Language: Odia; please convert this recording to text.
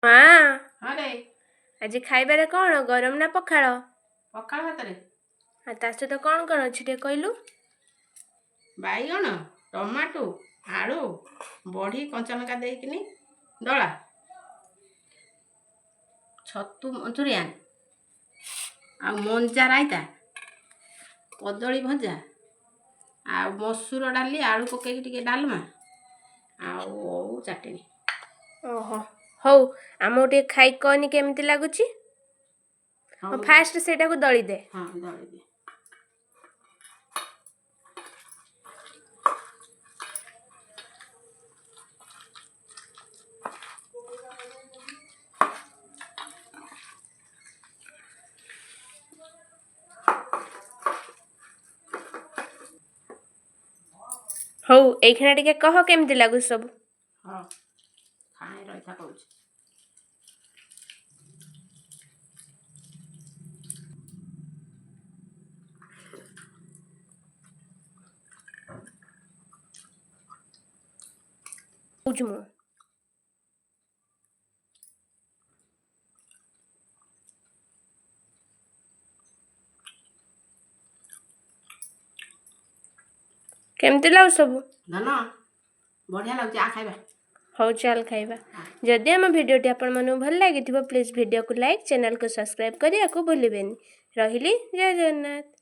ମା, ହଁ ରେ। ଆଜି ଖାଇବାରେ କଣ, ଗରମ ନା ପଖାଳ? ପଖାଳ ଭାତରେ। ଆଉ ତା ସହିତ କଣ କଣ ଅଛି ଟିକେ କହିଲୁ? ବାଇଗଣ, ଟମାଟୋ, ଆଳୁ, ବଢ଼ି, କଞ୍ଚାଲଙ୍କା ଦେଇକିନି ଦଳା, ଛତୁ ମଞ୍ଚୁରିଆନ୍ ଆଉ ମଞ୍ଜା ରାଇତା, କଦଳୀ ଭଜା ଆଉ ମସୁର ଡାଲି ଆଳୁ ପକେଇକି ଟିକେ ଡାଲମା ଆଉ ଓଉ ଚଟଣି। ଓହୋ, ହଉ, ଆମକୁ ଟିକେ ଖାଇକି କହନି କେମିତି ଲାଗୁଛି। ହଉ। ଫାଷ୍ଟ ସେଇଟାକୁ ଦଳି ଦେ। ହଁ, ଦଳି ଦେ। ହଉ, ଏଇଖିଣା ଟିକେ କହ କେମିତି ଲାଗୁଛି ସବୁ। ହଁ, ଖାଇ ରହିଥା କହୁଛି। କହୁଛି ମୁଁ। କେମିତି ଲାଗୁଛି ସବୁ? ଧନ, ବଢ଼ିଆ ଲାଗୁଛି, ଆ ଖାଇବା। ହଉ, ଚାଲ ଖାଇବା। ଯଦି ଆମ ଭିଡ଼ିଓଟି ଆପଣମାନଙ୍କୁ ଭଲ ଲାଗିଥିବ, ପ୍ଲିଜ୍ ଭିଡ଼ିଓକୁ ଲାଇକ୍, ଚ୍ୟାନେଲକୁ ସବସ୍କ୍ରାଇବ୍ କରିବାକୁ ଭୁଲିବେନି। ରହିଲି, ଜୟ ଜଗନ୍ନାଥ।